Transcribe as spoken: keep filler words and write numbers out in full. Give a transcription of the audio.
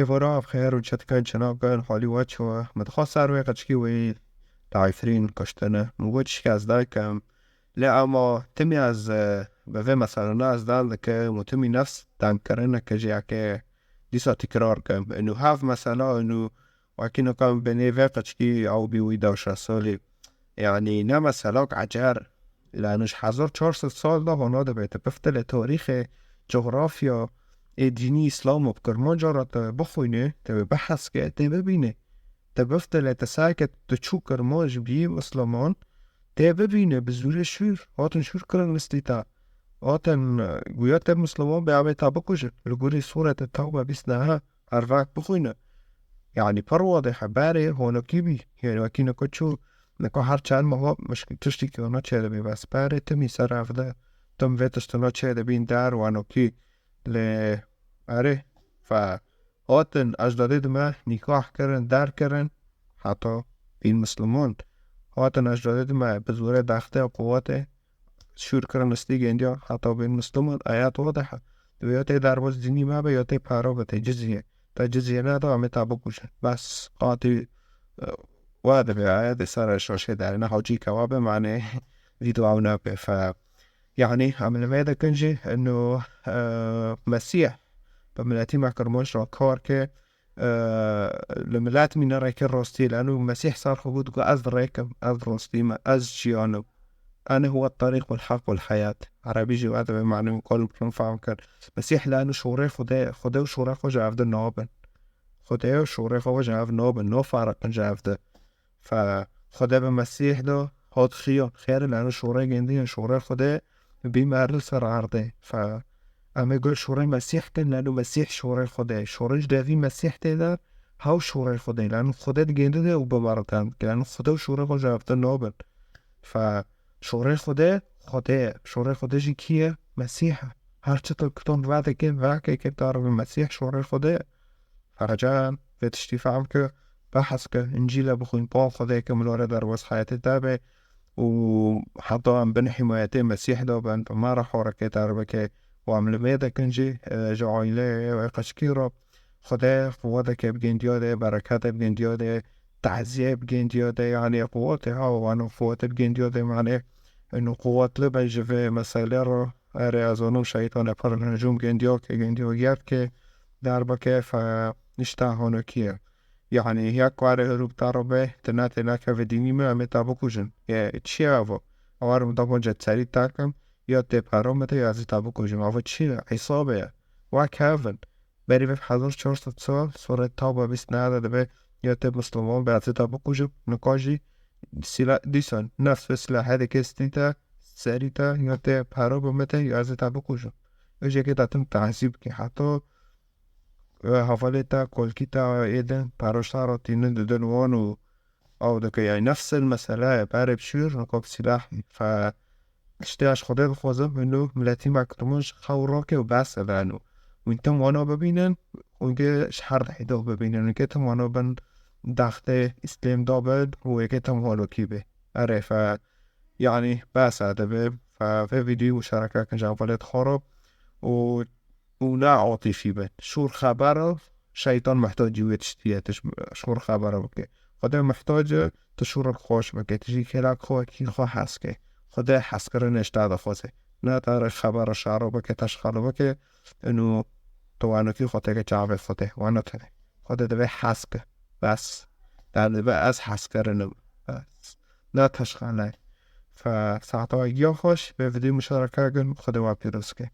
Êvara ev xêr û çetikan çi nakin, halî we çi ye? Min dixwest ser wê qeçkî wê dayfirîn kuştine. Min got çi ez daykem. Lê ema timî ez, e, bi vê meselana ez dan dikim û timî nefs dankirineke jî yekê dîsa tîkrar kim. Û hev mesela û wekî nikan binê vê qeçkî ew bî wî dew şeş salî. Yanî ne meselak ecer. Lê ji hezar çar sed sal de hona dibe. Tu biftilê tarîxê, cografya, ê dînî îslam û bi kirmanca re te bixwîne, te wê biheske, tê bibîne. Te biftilê te seke tu çû kirmanc bî misliman, tê bibîne, bi zûrê şûr, hatin şûr kirin listî te. Hatin, e, guya te misliman be, em ê te bikujin. Li gorî Sûrete Tewbe bîst nehe, her vek bixwîne. Yanî pir wadih e, berê honokî bî. Yanî wekî nika çû, nika her çend meha mişk-, tiştî ki ona çêdibî, bes berê timî ser ev de, tim vê tiştina çêdibîn der, wanokî. Lê erê, fe hatin ejdadê di me nîkah kirin, der kirin, heta bîn misliman. Hatin ejdadê di me bi zûrê dextê û quwetê şûr kirin listî gendiya, heta bîn misliman, ayet wadih e. Divê ya tê derbas dînî me be, ya tê pera be, tê cizye. Te cizye neda, em ê te bikujin. Bes, qatî, e, wa dibe, ayet ê ser şaşê derine, hawcî ke wa be, mane vîdeo ew nabe. Fe, yanî, em li vê dikin jî, ino, e, Mesîh bi miletî me kirmanc re kar ke, e, li milet mîne rêkê rastî, lano Mesîh ser xwe got, got, "Ez rêk im, ez rastî me, ez jiyan im. Ene huwe terîq wal heq wal heyat." Erebî jî ve divê mane û kol rin fehm kir. Mesîh lano şorê Xwedê, Xwedê û şorê xwe ji ev de nabin. Xwedê û şorê xwe ji ev nabin, naferiqin ji ev de. Fe Xwedê bi Mesîh de hat xiya. Xêr, lano şorê gendiye, şorê Xwedê bî mer li ser erdê. Fe em ê gul şorê Mesîh kin, lano Mesîh şorê Xwedê. Şorê ji devî Mesîh tê de, hew şorê Xwedê. Lano Xwedê di gendi de û bi mer de, lano Xwedê û şorê xwe ji ev de nabin. Fe şorê Xwedê, Xwedê ye. Şorê Xwedê jî kî ye? Mesîh e. Her çi tu kiton vedike, veke ke dar bi Mesîh şorê Xwedê ye. Ferican, vê tiştî fehm ke, behs ke, Încîle bixwîn, pa Xwedê ke milore derbas heyetê te be û heta em bin himayetê Mesîh de bin, bi me re horekê te re bike û em li vê dikin jî, e, ji aîleyê wê qeçkî re Xwedê quweteke bi gendiya de, berekete bi gendiya de, taziyê bi gendiya de, yanî quwetê ha, wano quwetê bi gendiya de, mane, ino quwetli bin ji vê meselê re. Erê, ez zanim şeytane pir li hicûm gendiya ke, gendiya yer ke, derbeke fe nişta honokî ye. Yanî ya ku erê hurûk te re be, tu ne tê neke vedînî me, em ê te bikujin. Ye, çi ye evo? Ew erê min da bonce serî te kim, ya tê pera min te, ya ez ê te bikujim. Evo çi ye? Îsabe ye. Wek hev in. Berî vê hezar çar sed sal, Sûrê Tewbe bîst neh de dibe, ya tê misliman be, ez ê te bikujim. Nika jî sîla-, dîsan, nefs ve sîlahê dike stî te, serî te, ya tê pera bi min te, ya ez ê te bikujim. Û jê ke te tim tehzîb ke, heta, e, hevalê te, kolkî te, ê din, peroşta re tînin didin wan û ew dike, yanî nefs el mesele ye, berê bi şûr, nika bi sîlah. Fe, tiştê ez ji Xwedê dixwazim, hino miletî me kirmanc xew rake û bes e, lano. Hûn tim wana bibînin, hûn gê ji her dehê de bibînin, hûn gê tim wana bin dextê îslêm de bin û wê gê tim holokî bê. Erê, fe, yanî, bes e dibe, fe, vê vîdyoyê muşareke kin ji hevalê te xwe re û û ne atîfî bin. Şûr xebera, şeytan muhtacî wê tiştî ye, tu şûr xebera bike. Xwedê muhtac e, tu şûrek xweş bike, tu jî kêlek xwe, kî xwe hez ke. Xwedê hezkirinê ji te dixwaze. Ne te rê xebera şero bike, te ji xelo bike, ino tu wanokî xwe teke çavê Xwedê, wana tune. Xwedê divê hez ke. Bes. Te dibe ez hezkirin im. Bes. Ne te ji xele. Fe saeta we giya xweş, vê vîdyoyê muşareke kin, Xwedê we pîroz ke.